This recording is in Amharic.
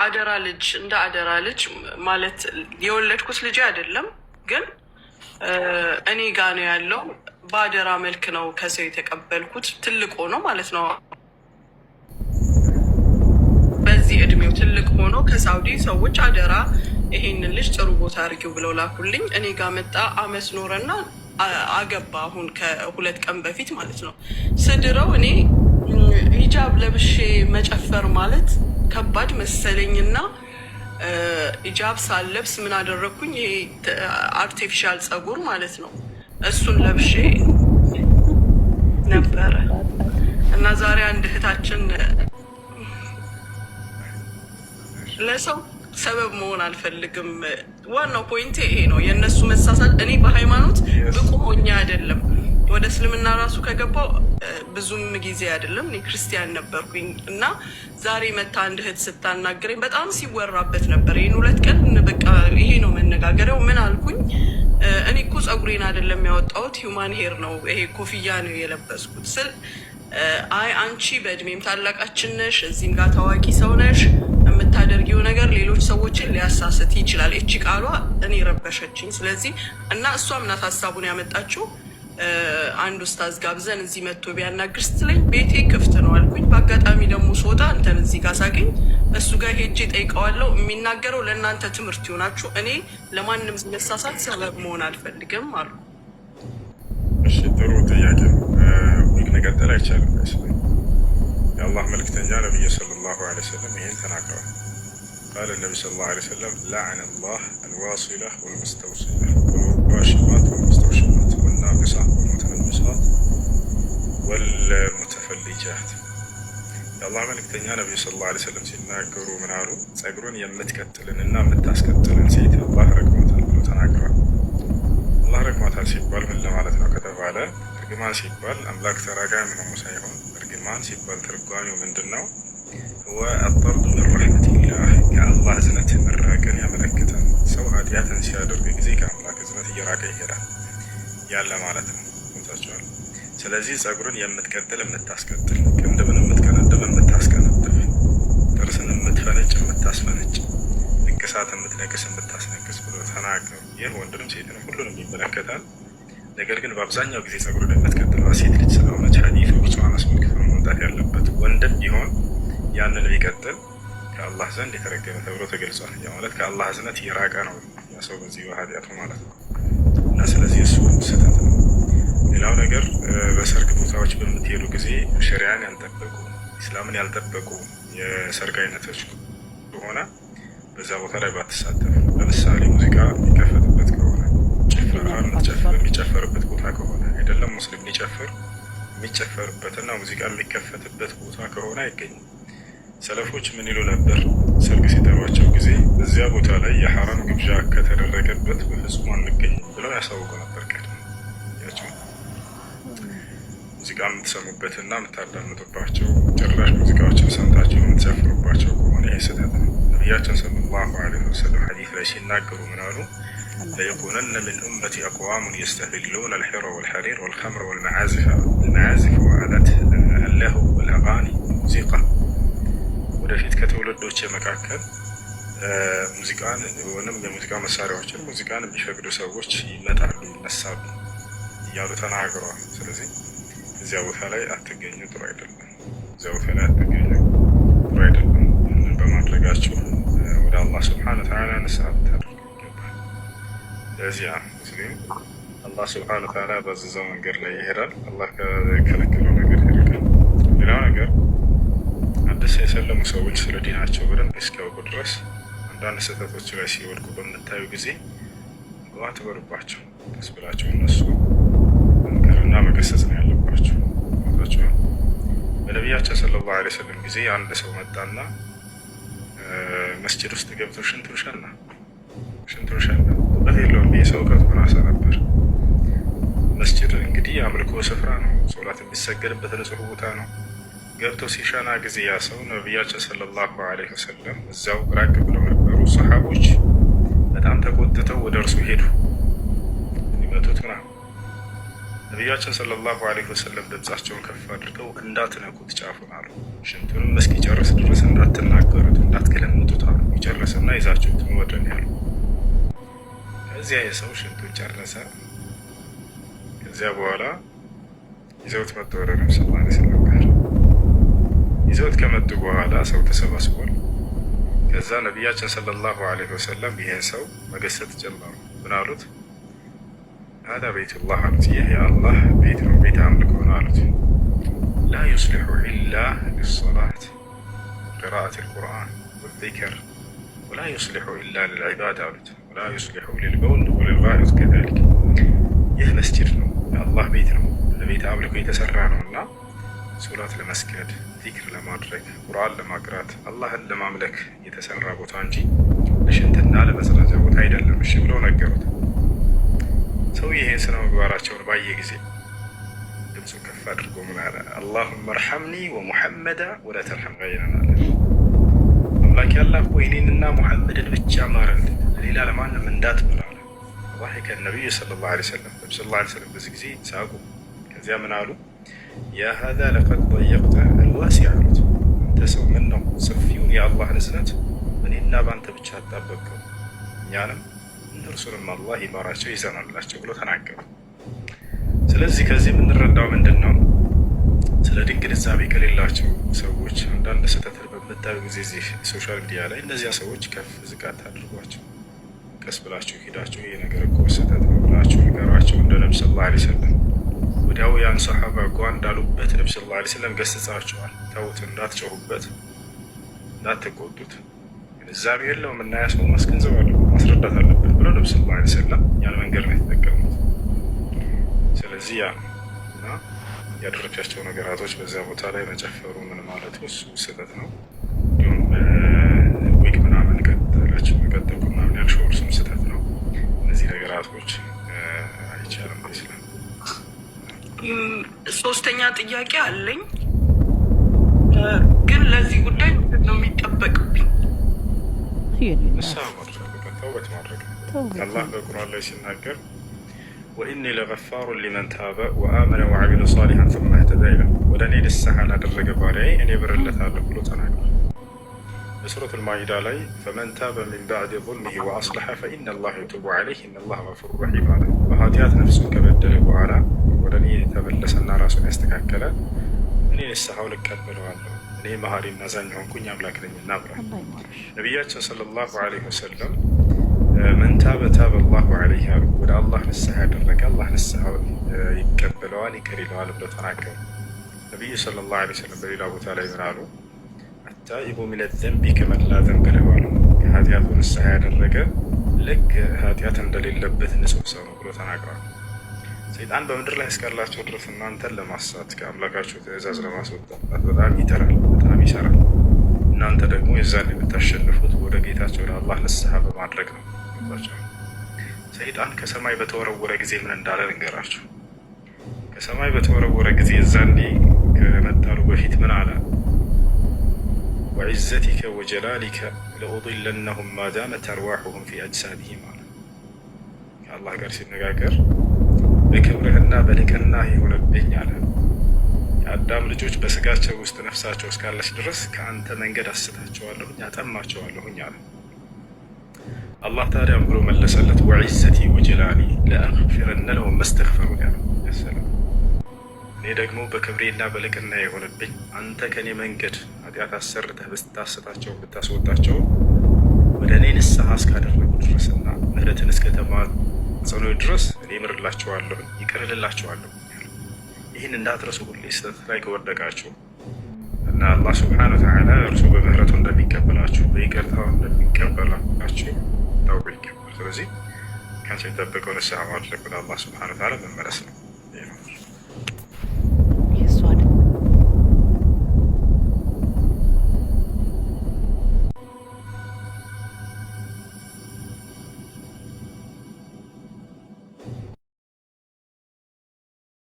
አደራ ልጅ፣ እንደ አደራ ልጅ ማለት የወለድኩት ልጅ አይደለም፣ ግን እኔ ጋ ነው ያለው። በአደራ መልክ ነው ከሰው የተቀበልኩት። ትልቅ ሆኖ ማለት ነው። በዚህ እድሜው ትልቅ ሆኖ ከሳውዲ ሰዎች አደራ ይሄንን ልጅ ጥሩ ቦታ አድርጊው ብለው ላኩልኝ። እኔ ጋ መጣ፣ አመት ኖረና አገባ። አሁን ከ2 ቀን በፊት ማለት ነው። ስድረው እኔ ሂጃብ ለብሼ መጨፈር ማለት ከባድ መሰለኝና ሂጃብ ሳለብስ ምን አደረግኩኝ? ይሄ artificial ጸጉር ማለት ነው። እሱን ለብሼ ነበረ እና ዛሬ አንድ እህታችን፣ ለሰው ሰበብ መሆን አልፈልግም። ዋናው point ኤ ይሄ ነው። የእነሱ መሳሳት፣ እኔ በሃይማኖት ብቁ ሆኜ አይደለም። ወደ እስልምና ራሱ ከገባው ብዙም ጊዜ አይደለም። እኔ ክርስቲያን ነበርኩኝ እና ዛሬ መታ አንድ እህት ስታናግረኝ በጣም ሲወራበት ነበር። ይህን 2 ቀን በቃ ይሄ ነው መነጋገሪያው። ምን አልኩኝ? እኔ እኮ ፀጉሬን አይደለም ያወጣሁት፣ human hair ነው፣ ይሄ ኮፍያ ነው የለበስኩት ስል፣ አይ አንቺ በእድሜም ታላቃችን ነሽ፣ እዚህም ጋር ታዋቂ ሰው ነሽ፣ የምታደርጊው ነገር ሌሎች ሰዎችን ሊያሳስት ይችላል። እቺ ቃሏ እኔ ረበሸችኝ። ስለዚህ እና እሷም ናት ሀሳቡን ያመጣችው። አንድ ኡስታዝ ጋብዘን እዚህ መጥቶ ቢያናግር ስትለኝ ቤቴ ክፍት ነው አልኩኝ። በአጋጣሚ ደግሞ ስወጣ አንተን እዚህ ጋር ሳገኝ እሱ ጋር ሄጄ ጠይቀዋለሁ። የሚናገረው ለእናንተ ትምህርት ይሆናችሁ። እኔ ለማንም መሳሳት ሰበብ መሆን አልፈልግም አሉ። እሺ፣ ጥሩ ጥያቄ ነው። ዊግ መቀጠል አይቻልም ይመስለኝ። የአላህ መልክተኛ ነቢዩ صلى الله عليه وسلم ይህን ተናግረዋል። قال النبي صلى الله عليه وسلم: لعن الله الواصلة والمستوصلة والواشمات والمستوشمات والنامصات والمتنمصات والمتفلجات። የአላህ መልእክተኛ ነቢዩ صلى الله عليه وسلم ሲናገሩ ምን አሉ? ጸጉሩን የምትቀጥልንና የምታስቀጥልን ሴት አላህ ረግሟታል ብሎ ተናግረዋል። አላህ ረግሟታል ሲባል ምን ለማለት ነው ከተባለ፣ እርግማን ሲባል አምላክ ተራጋሚ መሆኑ ሳይሆን እርግማን ሲባል ትርጓሜው ምንድን ነው? هو الطرد من رحمة الله፣ ከአላህ እዝነት መራቅን ያመለክታል። ሰው ኃጢአትን ሲያደርግ ጊዜ ከአምላክ እዝነት እየራቀ ይሄዳል ያለ ማለት ነው። ገብታችኋል? ስለዚህ ጸጉርን የምትቀጥል፣ የምታስቀጥል፣ ቅንድብን የምትቀነድብ፣ የምታስቀነድብ፣ ጥርስን የምትፈነጭ፣ የምታስፈነጭ፣ ንቅሳት የምትነቅስ፣ የምታስነቅስ ብሎ ተናገሩ። ይህ ወንድንም ሴትንም ሁሉንም ይመለከታል። ነገር ግን በአብዛኛው ጊዜ ጸጉርን የምትቀጥለዋ ሴት ልጅ ስለሆነች ሐዲሱ እርሷን አስመልክቶ ነው መምጣት ያለበት። ወንድም ቢሆን ያንን ቢቀጥል ከአላህ ዘንድ የተረገመ ተብሎ ተገልጿል። ያ ማለት ከአላህ እዝነት የራቀ ነው ያ ሰው በዚህ በኃጢአቱ ማለት ነው። እና ስለዚህ እሱ ስህተት ነው። ሌላው ነገር በሰርግ ቦታዎች በምትሄዱ ጊዜ ሸሪያን ያልጠበቁ፣ ኢስላምን ያልጠበቁ የሰርግ አይነቶች ከሆነ በዛ ቦታ ላይ ባትሳተፍ። ለምሳሌ ሙዚቃ የሚከፈትበት ከሆነ፣ ጭፈራ የሚጨፈርበት ቦታ ከሆነ፣ አይደለም ሙስሊም ሊጨፍር፣ የሚጨፈርበትና ሙዚቃ የሚከፈትበት ቦታ ከሆነ አይገኝም። ሰለፎች ምን ይሉ ነበር? ሰርግ ሲጠሯቸው ጊዜ በዚያ ቦታ ላይ የሐራም ግብዣ ከተደረገበት በፍጹም አንገኝም ብለው ያሳውቁ ነበር። ቀድሞ ያቸው ሙዚቃ የምትሰሙበትና የምታዳምጡባቸው፣ ጭራሽ ሙዚቃዎችን ሰምታቸው የምትጨፍሩባቸው ከሆነ ይህ ስህተት ነው። ነቢያችን صلى الله عليه وسلم ሐዲስ ላይ ሲናገሩ ምን አሉ? ليكونن من أمتي أقوام يستحلون الحر والحرير والخمر والمعازف، المعازف وآلات اللهو والأغاني ሙዚቃ። ወደፊት ከትውልዶች መካከል ሙዚቃን ወይም የሙዚቃ መሳሪያዎችን፣ ሙዚቃን የሚፈቅዱ ሰዎች ይመጣሉ፣ ይነሳሉ እያሉ ተናግረዋል። ስለዚህ እዚያ ቦታ ላይ አትገኙ፣ ጥሩ አይደለም። እዚያ ቦታ ላይ አትገኙ፣ ጥሩ አይደለም። ይህንን በማድረጋችሁ ወደ አላህ سبحانه وتعالى ንስሐ ልታደርጉ ይገባል። ለዚያ ሙስሊም አላህ سبحانه وتعالى ባዘዘው መንገድ ላይ ይሄዳል። አላህ ከከለከለው ነገር ይርቃል። ሌላው ነገር አዲስ የሰለሙ ሰዎች ስለ ዲናቸው በደንብ እስኪያውቁ ድረስ አንዳንድ ስህተቶች ላይ ሲወድቁ በምታዩ ጊዜ አትበሉባቸው። ቀስ ብላቸው እነሱ መምከርና መገሰጽ ነው ያለባቸው። በነቢያችን صلى الله عليه وسلم ጊዜ አንድ ሰው መጣና መስጅድ ውስጥ ገብቶ ሽንቱን ሸና፣ ሽንቱን ሸና። እውቀት የለውም ይህ ሰው፣ እውቀት ናሰ ነበር። መስጅድ እንግዲህ የአምልኮ ስፍራ ነው። ሶላት የሚሰገድበት ንጹህ ቦታ ነው። ገብቶ ሲሸና ጊዜ ያ ሰው፣ ነቢያችን صلى الله عليه وسلم እዚያው ራቅ ብለው ነበሩ። ሰሓቦች በጣም ተቆጥተው ወደ እርሱ ሄዱ ሊመቱት ምናምን። ነቢያችን صلى الله عليه وسلم ድምፃቸውን ከፍ አድርገው እንዳትነኩት ጫፉን አሉ። ሽንቱንም እስኪጨርስ ድረስ እንዳትናገሩት፣ እንዳትገለምጡት አሉ። ይጨርስና ይዛችሁት ወደን ያሉ። ከዚያ የሰው ሽንቱን ጨረሰ። ከዚያ በኋላ ይዘውት መጡ ወደ ነብ ስ ላ ስለም ጋር። ይዘውት ከመጡ በኋላ ሰው ተሰባስቧል። ከዛ ነቢያችን صلى الله عليه وسلم ይህን ሰው መገሰጥ ጀመሩ። ምን አሉት? هذا بيت الله አሉት። ይህ የአላህ ቤት ነው፣ ቤት አምልኮ ነው አሉት። لا يصلح إلا للصلاة قراءة القرآن والذكر ولا يصلح إلا للعبادة አሉት። ولا يصلح للبول وللغائط كذلك። ይህ መስጂድ ነው፣ የአላህ ቤት ነው፣ ለቤት አምልኮ የተሰራ ነው እና ሶላት ለመስገድ፣ ዚክር ለማድረግ፣ ቁርአን ለማቅራት፣ አላህን ለማምለክ የተሰራ ቦታ እንጂ ለሽንትና ለመጸዳጃ ቦታ አይደለም። እሺ ብለው ነገሩት። ሰው ይህን ስነ ምግባራቸውን ባየ ጊዜ ድምፁን ከፍ አድርጎ ምን አለ? اللهم ارحمني ومحمدا ولا ترحم غيرنا አለ። አምላክ ያላህ ሆይ እኔንና ሙሐመድን ብቻ ማረልን፣ ለሌላ ለማንም እንዳትምር አለ። ضحك النبي صلى الله عليه وسلم ነቢ صلى الله عليه وسلم በዚህ ጊዜ ሳቁ። ከዚያ ምን አሉ? يا هذا لقد ضيقت الواسع አሉት። አንተ ሰው ምን ነው ሰፊውን የአላህን እዝነት እኔና በአንተ ብቻ አጣበቅከው፣ እኛንም እነርሱንም አላህ ይማራቸው ይዘናላቸው ብሎ ተናገሩ። ስለዚህ ከዚህ የምንረዳው ምንድን ነው? ስለ ዲን ግንዛቤ ከሌላቸው ሰዎች አንዳንድ ስህተትን በምታዩ ጊዜ እዚህ social media ላይ እነዚያ ሰዎች ከፍ ዝቅ አታድርጓቸው። ቀስ ብላችሁ ሄዳችሁ ይህ ነገር እኮ ስህተት ነው ብላችሁ ንገሯቸው። እንደ ነብ صلى الله عليه وسلم ወዲያው ያን ሰሓባ ጓ እንዳሉበት ነብ صلى الله عليه وسلم ገስጻቸዋል። ተውት፣ እንዳትጮሁበት፣ እንዳትቆጡት፣ ግንዛቤ የለውም እና ያ ሰው ማስገንዘብ አለብን ማስረዳት አለብን ብለው ነብ صلى الله عليه وسلم ያን መንገድ ነው የተጠቀሙት። ስለዚህ ያ ነው እና ያደረቻቸው ነገራቶች በዚያ ቦታ ላይ መጨፈሩ ምን ማለቱ እሱ ስህተት ነው። እንዲሁም ዊግ ምናምን ቀጠለች መቀጠልኩ ምናምን ያልሽው እርሱም ስህተት ነው። እነዚህ ነገራቶች አይቻልም ይስላል። ሶስተኛ ጥያቄ አለኝ፣ ግን ለዚህ ጉዳይ ምንድን ነው የሚጠበቅብኝ? ንስሐ ማድረግ፣ ተውበት ማድረግ። አላህ በቁርአን ላይ ሲናገር وإني لغفار لمن تاب وآمن وعمل صالحا ثم اهتدى ይላል። ወደ እኔ ንስሐ ላደረገ ባሪያዬ እኔ እምርለታለሁ ብሎ ተናግሯል። በሱረት አልማኢዳ ላይ فمن تاب من بعد ظلمه وأصلح فإن الله يتوب عليه إن الله غفور رحيم አለ። በኃጢአት ነፍሱን ከበደለ በኋላ ወደ እኔ የተመለሰና ራሱን ያስተካከለ እኔ ንስሐውን እቀበለዋለሁ፣ እኔ መሐሪና አዛኝ ሆንኩኝ አምላክ ነኝና ብሏል። ነቢያችን صلى الله عليه وسلم من تاب تاب الله عليه አሉ። ወደ አላህ ንስሐ ያደረገ አላህ ንስሐውን ይቀበለዋል፣ ይቅር ይለዋል ብለው ተናገሩ። ነቢዩ صلى الله عليه وسلم በሌላ ቦታ ላይ ምን አሉ? التائب من الذنب كمن لا ذنب له አሉ። ከኃጢአቱ ንስሐ ያደረገ ልክ ኃጢአት እንደሌለበት ንጹሕ ሰው ነው ብሎ ተናግረዋል። ሰይጣን በምድር ላይ እስካላቸው ድረስ እናንተን ለማሳት ከአምላካቸው ትእዛዝ ለማስወጣት በጣም ይጥራል፣ በጣም ይሰራል። እናንተ ደግሞ የዛን የምታሸንፉት ወደ ጌታቸው ለአላህ ንስሐ በማድረግ ነው። ሰይጣን ከሰማይ በተወረወረ ጊዜ ምን እንዳለ ልንገራችሁ። ከሰማይ በተወረወረ ጊዜ የዛኔ ከመጣሉ በፊት ምን አለ? وعزتك وجلالك لأضلنهم ما دامت أرواحهم في أجسادهم አለ። ከአላህ ጋር ሲነጋገር በክብርህና በልቅና ይሁንብኝ አለ። የአዳም ልጆች በስጋቸው ውስጥ ነፍሳቸው እስካለች ድረስ ከአንተ መንገድ አስታቸዋለሁኝ፣ አጠማቸዋለሁኝ አለ። አላህ ታዲያም ብሎ መለሰለት፣ وعزتي وجلالي لأغفرن لهم ما استغفروني ያለው። እኔ ደግሞ በክብሬና በልቅና የሆነብኝ አንተ ከእኔ መንገድ ኃጢአት አሰርተህ ብታስታቸው ብታስወጣቸው ወደ እኔ ንስሐ እስካደረጉ ድረስና ምህረትን እስከተማጸኑ ድረስ እኔ እምርላቸዋለሁ፣ ይቅር እልላቸዋለሁ። ይህን እንዳትረሱ ሁሌ ስህተት ላይ ከወደቃችሁ እና አላህ ስብሐነ ወተዓላ እርሱ በምህረቱ እንደሚቀበላችሁ በይቅርታው እንደሚቀበላችሁ ታውቁ ይገባል። ስለዚህ ከአንቺ የሚጠበቀው ንስሐ ማድረግ ወደ አላህ ስብሐነ ወተዓላ መመለስ ነው።